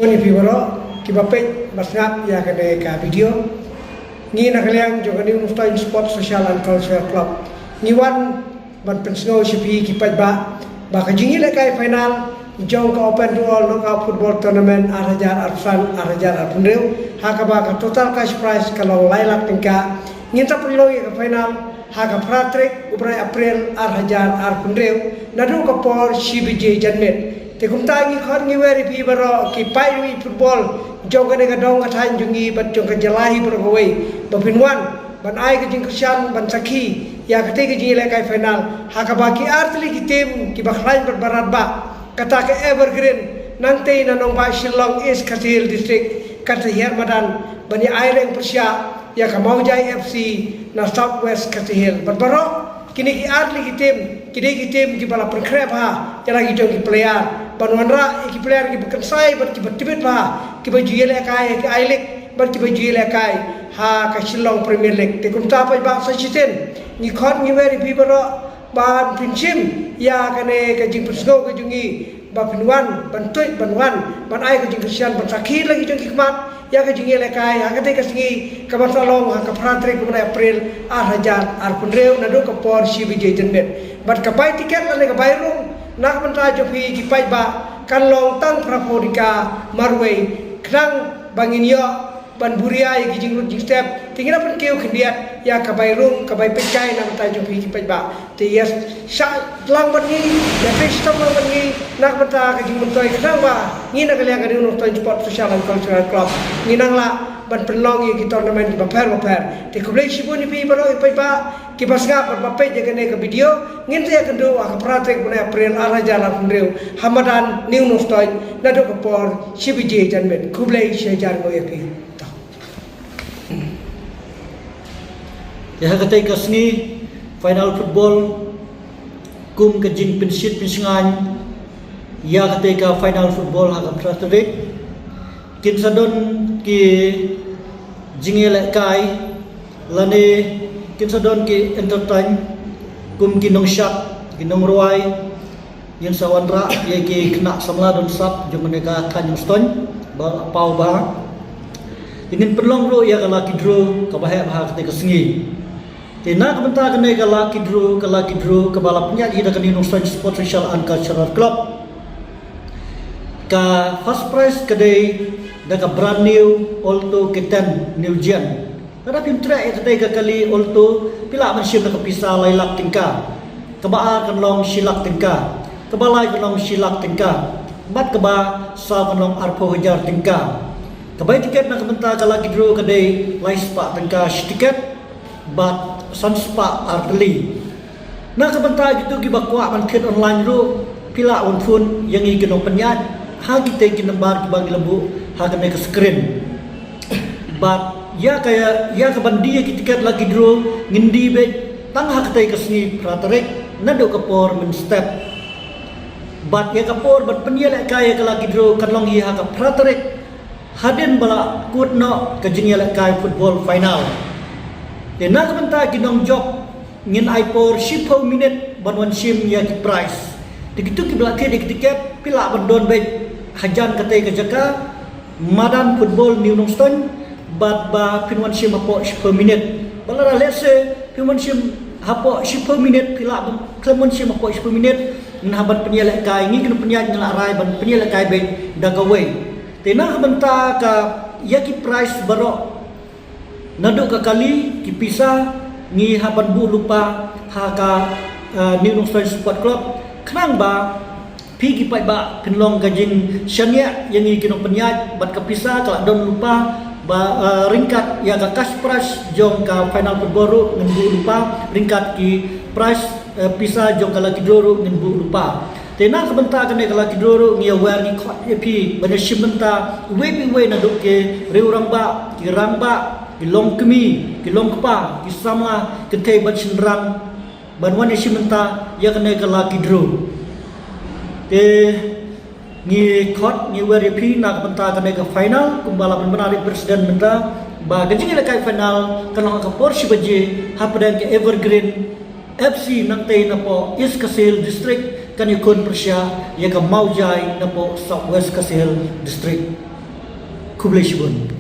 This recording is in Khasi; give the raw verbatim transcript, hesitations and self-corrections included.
Wan ïa phi baroh kiba peit bad sngap ïa kane ka video. Ngi na ka liang jong ka New Nongstoiñ Sports Social and Cultural Club, ngi wan ban pynsngew sha phi ki paidbah ba ka jingïalehkai final jong ka Open to All Knockout Football Tournament ar hajar arphew san ar hajar arphew hynriew, ha kaba ka total cash prize ka long lai lak tyngka. Ngin sa pynlong ïa ka final ha ka phra tarik u bnai April ar hajar arphew hynriew, naduh ka por shi baje janmiet. Te kumta ngi khot ngi wer ïa phi baroh ki paidbah football jong kane ka dong ka thaiñ jong ngi bad jong ka jylla hi baroh kawei, ba phin wan ban ai ka jingkyrshan ban sakhi ïa katei ka jingïalehkai final, ha kaba ki artylli ki team kiba khlaiñ bad ba radbah, kata ka Evergreen nangtei na nongbah Shillong East Khasi Hills District, kan sa hiar madan ban ïa aileng pyrshah ïa ka Mawjai F C na South West Khasi Hills. Bad baroh kine ki artylli ki team ki dei ki team kiba la pynkhreh bha ïa la ki jong ki player, ban wanrah ïa ki player kiba kynsai bad kiba tbit bha, kiba ju ïalehkai ha ki I-League bad kiba ju ïalehkai ha ka Shillong Premier League. Te kumta paidbah, sa shisien ngi khot ngi wer ïa phi baroh ban phin shim ïa kane ka jingpynsngew ka jong ngi, ba phin wan ban tuid, ban wan ban ai ka jingkyrshan ban sakhi la ki jong ki khmat ïa ka jingïalehkai ha katei ka sngi, kaba sa long ha ka phra tarik u bnai April ar hajar arphew hynriew, naduh ka por shi baje janmiet. Bad ka bai tiket lane ka bai rung na ka bynta jong phi ki paidbah kan long tang phra phew tyngka marwei, khnang ba ngin ïoh ban buh ïa ki jinglut jingstep. Te ngi la pynkiew khyndiat ïa ka bai rung, ka bai peitkai na ka bynta jong phi ki paidbah. Te ïa shah lang bad ngi, ïa peit shitom lang bad ngi na ka bynta ka jingmyntoi, khnang ba ngi na ka liang ka New Nongstoiñ Sports Social and Cultural Club ngin nang lah ban pynlong ïa ki tournament kiba pher bapher. Te khublei shibun ïa phi baroh ki paidbah kiba sngap bad ba peit ïa kane ka video. Ngin sa ïakynduh ha ka phra tarik u bnai April ar hajar arphew hynriew ha madan New Nongstoiñ naduh ka por shi baje janmiet. Khublei shihajar nguh ïa phi. Te ha katei ka sngi final football, kum ka jingpynshit pynshngaiñ ïa katei ka final football ha ka phra tarik, kin sa don ki jingïalehkai lane kin sa don ki entertain, kum ki nongshad, ki nongrwai, ngin sa wanrah ïa ki khynnah samla don sap jong kane ka thaiñ Nongstoiñ ba paw bha. Te ngin pynlong ruh ïa ka lucky draw kaba heh bha ha katei ka sngi. Te na ka bynta kane ka lucky draw, ka lucky draw kaba la pynïaid hi da ka New Nongstoiñ Sports Social and Cultural Club, ka first prize ka dei da ka brand new Alto K ten new gen. Lada phim treh ïa katei ka kali Alto, phi lah ban shim da ka pisa lai lak tyngka. Kaba ar kan long shi lak tyngka. Kaba lai kan long shi lak tyngka. Bad kaba saw kan long arphew hajar tyngka. Ka bai tiket na ka bynta ka lucky draw ka dei lai spah tyngka shi tiket bad san spah ar tylli. Na ka bynta kito kiba kwah ban thied online ruh, phi lah ban phone ïa ngi ki nongpynïaid ha kitei ki nambar kiba ngi la buh ha kane ka screen. Bad ïa ka, ïa ka ban die ïa ki tiket lucky draw ngin die beit tang ha katei ka sngi phra tarik naduh ka por mynstep. Bad ïa ka por ban pynïalehkai ïa ka lucky draw kan long hi ha ka phra tarik, hadien ba la kut noh ka jingïalehkai football final. Te na ka bynta ki nongjop, ngin ai por shiphew minit ban wan shim ïa ki prize. Te kito kiba la thied ïa ki tiket, phi lah ban don beit hajan katei ka jaka, madan football New Nongstoiñ, bad ba phin wan shim hapoh shiphew minit. Ba lada lehse phin wan shim hapoh shiphew minit, phi lah ban khlem wan shim hapoh shiphew minit, ngin hap ban pynïalehkai, ngi ki nongpynïaid ngi la rai ban pynïalehkai beit da kawei. Te na ka bynta ka ïa ki prize baroh, naduh ka kali, ki pisa, ngi hap ban buh lypa ha ka, eh, New Nongstoiñ Sport Club, khnang ba phi ki paidbah phin long ka jingshaniah ïa ngi ki nongpynïaid, bad ka pisa ka la don lypa ba, eh, ryngkat ïa ka cash prize jong ka final football ruh ngin buh lypa, ryngkat ki prize, eh, pisa jong ka lucky draw ruh ngin buh lypa. Te na ka bynta kane ka lucky draw ruh ngi ïa wer, ngi khot ïa phi ban ïa shim bynta iwei pa iwei naduh ki riew rangbah, ki rangbah, ki longkmie, ki longkpa, ki samla, kynthei bad shynrang, ban wan ïa shim bynta ïa kane ka lucky draw. Te ngi khot ngi wer ïa phi na ka bynta kane ka final, kumba la pynbna da i president mynta, ba ka jingïalehkai final kan long ha ka por shi baje hapdeng ka Evergreen F C nangtei napoh East Khasi Hills District kan ïakhun pyrshah ïa ka Mawjai napoh South West Khasi Hills District. Khublei shibun.